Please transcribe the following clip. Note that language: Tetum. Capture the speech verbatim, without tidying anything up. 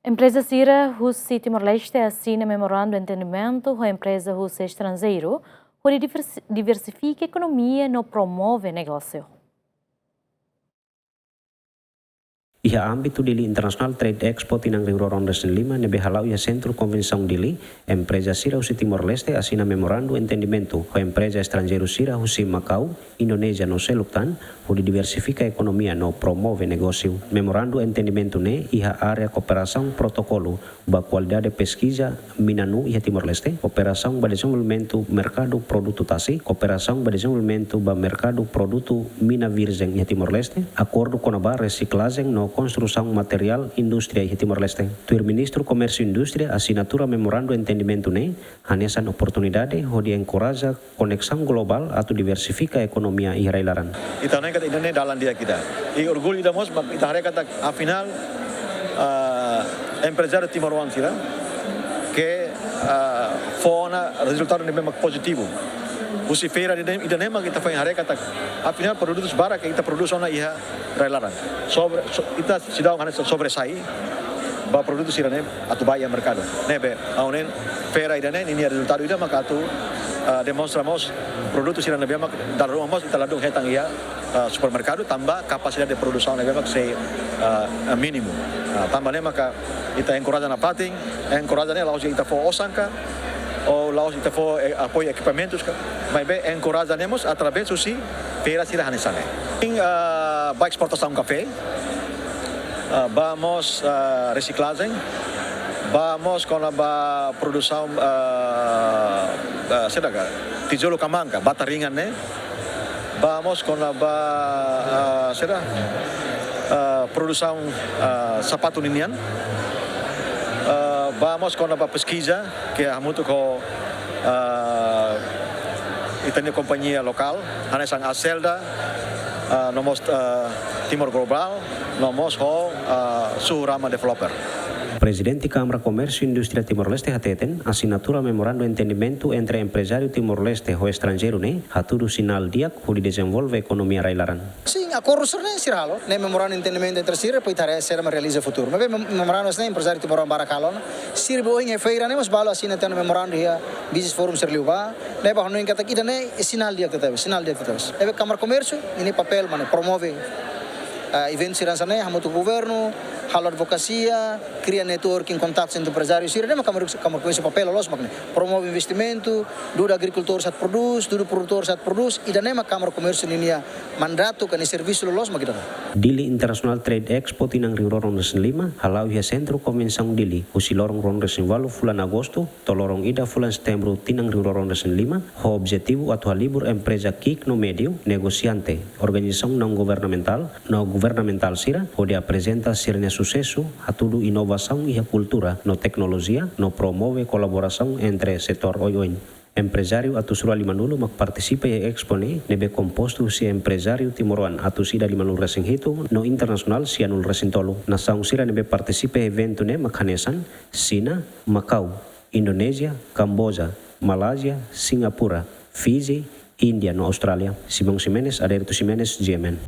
Empreza sira husi Timor-Leste asina memorandu entendimentu ho empreza husi estranjeiru, hodi diversi-, diversifika ekonomia no promove negósiu. Iha ámbitu Dili International Trade Expo tinan rihun rua ruanulu-resin-lima ne'ebé hala'o iha Sentru Konvensaun Dili, empreza sira husi Timor-Leste asina memorandu entendimentu ho empreza estranjeiru sira husi Makau, Indonézia no seluk tan, hodi diversifika ekonomia no promove negósiu. Memorandu entendimentu ne'e iha área kooperasaun protokolu ba kualidade peskiza mina-nuu iha Timor-Leste, kooperasaun ba dezenvolvimentu merkadu produtu tasi, kooperasaun ba dezenvolvimentu ba merkadu produtu mina virjen iha Timor-Leste, akordu kona-ba resiklajen no konstrusaun materiál indústria iha Timor-Leste. Tuir Ministru Komérsiu Indústria, asinatura memorandu entendimentu ne'e hanesan oportunidade hodi enkoraja koneksaun globál atu diversifika ekonomia iha rai-laran. Ita hanoin katak ida-ne'e dalan di'ak ida. I orgullu ida mós mak ita haree katak afinál, ah, emprezáriu timoroan sira ke, ah, fó ona rezultadu ne'ebé mak pozitivu. Husi feira ida-ne'e, ida-ne'e mak ita foin haree katak afinál produtus barak ke ita prodús ona iha rai-laran. Sobre, so-, ita seidauk hanesan sobressai ba produtu sira-ne'e atu ba iha merkadu. Ne'ebé, ha'u hanoin feira ida-ne'e ninia rezultadu ida maka atu, ah, demonstra mós produtu sira ne'ebé mak dala ruma mós ita ladún hetan iha, ah, supermerkadu tanba kapasidade de produsaun ne'ebé mak sei, ah, mínimu. Ah, tanba ne'e maka ita enkoraja nafatin, enkoraja ne'e la'ós ita fó osan ka, ou la'ós ita fó, eh, apoiu ekipamentus ka, maibé enkoraja ne'e mós através husi feira sira hanesan ne'e. Em, ah, ba esportasaun kafé, ah, ba mós, ah, resiklajen, ba mós kona-ba produsaun, ah, ah, saida ka, tijolu ka manka, bata ringan ne'e, ba mós kona-ba, ah, saida, ah, produsaun, ah, sapatu ninian, ah, ba mós kona-ba peskiza, ke hamutuk ho, ah, ita-nia kompañia lokál, hanesan Aselda, ah, no mós, ah, Timor Global, no mós ho, ah, Suhurama Developer. Prezidente Kámara Komérsiu Indústria Timor-Leste hateten, asinatura memorandu entendimentu entre emprezáriu Timor-Leste ho estranjeiru ne'e hatudu sinál di'ak hodi dezenvolve ekonomia rai-laran. Sin, akordu sira-ne'e sira halo, ne'e memorandu entendimentu entre sira, depois tarefa sira mak realiza futuru. Maibé mem-, memorandu ne'e emprezáriu timoroan barak halo ona, sira be ohin iha feira ne'e mós balu asina tiha ona memorandu iha Business Forum sira liubá, ne'ebé ha'u hanoin katak ida-ne'e sinál di'ak tebes, sinál di'ak tebes. Ne'ebé Kámara Komérsiu, ninia papél mak ne'e promove, ah, eventu sira hanesan ne'e, hamutuk ho governu, halo advokasia, kria networking, kontaktu entre emprezáriu sira, ne'e mak Kámara, Kámara Komérsiu papél loloos mak ne'e. Promove investimentu, dudu agrikultór sa'e atu prodús, dudu produtór sa'e atu prodús, ida-ne'e mak Kámara Komérsiu ninia mandatu ka nia servisu loloos mak ida-ne'e. Dili International Trade Expo tinan rihun rua ruanulu-resin-lima, hala'o iha Sentru Konvensaun Dili, husi loron ruanulu-resin-ualu fulan Agostu, to'o loron ida fulan Setembru tinan rihun rua ruanulu-resin-lima, ho objetivu atu halibur empreza ki'ik no médiu, negosiante, organizasaun naun governamentál, no governamentál sira, hodi aprezenta sira-nia susesu, hatudu inovasaun iha kultura, no teknolojia, no promove kolaborasaun entre setór oioin. Emprezáriu atus rua limanulu mak partisipa iha Expo ne'e, ne'ebé kompostu husi emprezáriu timoroan atus ida limanulu-resin-hitu, no internasionál sianulu-resin-tolu. Nasaun sira ne'ebé partisipa iha eventu ne'e mak hanesan, Xina, Makau, Indonézia, Kamboja, Malázia, Singapura, Fiji, Índia no Austrália. Simão Ximenes, Adérito Ximenes, G M N.